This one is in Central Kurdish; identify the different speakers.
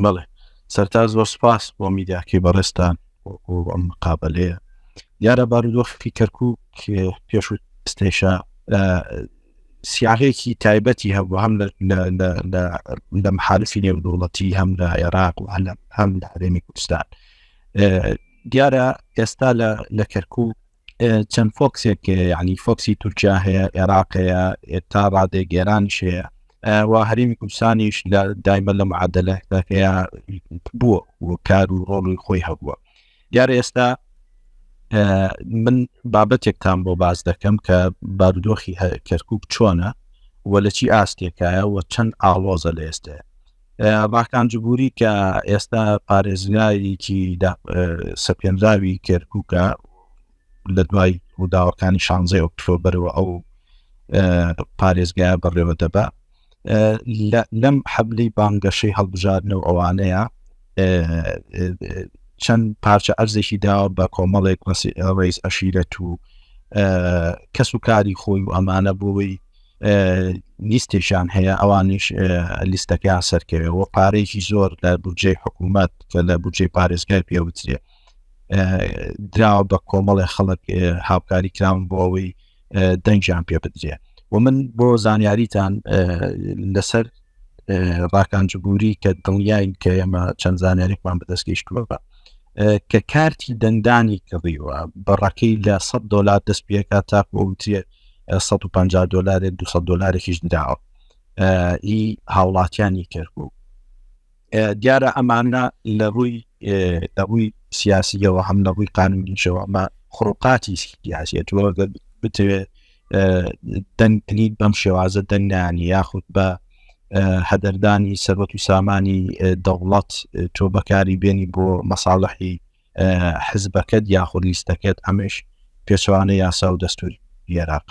Speaker 1: بەڵێ سەرتا زۆر سپاس بۆ میدیاکەی بەڕێزتان بۆ ئەم مقابلەیە. دیارە بارودۆخی کەرکوک پێش و ئێستەیشە سیاغێکی تایبەتی هەبوو هەم لە محالفی نێودەوڵەتی هەم لە عێراق و هەم لە هەرێمی کوردستان. دیارە ئێستا لە کەرکوک چەند فۆکسێک یعنی فۆکسی تورکیا هەیە عێراق هەیە تا ڕادێک ئێرانیش هەیە و هەرێمی کوردستانیش لە دایمە لە معادلەکەیە بووە و کار و ڕۆڵی خۆی هەبووە دیارە ئێستا من بابەتێکتان بۆ باز دەکەم کە بارودۆخی کەرکک چۆنە و لە چی ئاستێکایە و چەند ئاڵۆزە لە ئێستێ ڕاکان جبوری کە ئێستا پارێزگایەکی سەپێنراوی کەرکووکە لە دوای ڕووداوەکانی شانزەی ئۆکتۆبەرەوە ئەو پارێزگایە بەڕێوە دەبا لەم حەبلی بانگەشەی هەڵبژاردنە و ئەوانەیە چەند پارچە ئەرزێکی داوە بە کۆمەڵێک ڕیز ئەشیرەت و کەس و کاری خۆی و ئەمانە بۆی لیستێکیان هەیە ئەوانیش لیستەکەیان سەرکەوێ و پارەیەکی زۆر لە بودجەی حکوومەت کە لە بودجەی پارێزگای پێوترێ دراوە بە کۆمەڵێ خەڵک هاوکاری کراون بۆ ئەوەی دەنگیان پێ بدرێ و من بۆ زانیاریتان لەسەر ڕاکان جبوری کە دڵنیاین کە ئێمە چەند زانیاریکمان بەدەست گەیشتووە کە کارتی دەنگدانی کڕیوە بەڕەکەی لە 100 دلار دەست پێکات تاکو ئەوترێت 150 دلارێک 200 دلارێکیش دراوە ئی هاوڵاتیانی کەرکک دیارە ئەمانە لە ڕووی لە ڕووی سیاسیەوە هەم لە ڕووی قانونیشەوە ئەمە خڕقاتی سیاسیە تۆ بتەوێت دەنگنیت بەم شێوازە دەنگیانی یاخود بە هەدەردانی سەروەت و سامانی دەوڵەت تۆ بەکاری بێنی بۆ مەساڵحی حزبەکەت یاخود لیستەکەت ئەمەش پێچەوانە یاسا و دەستوری عێراق.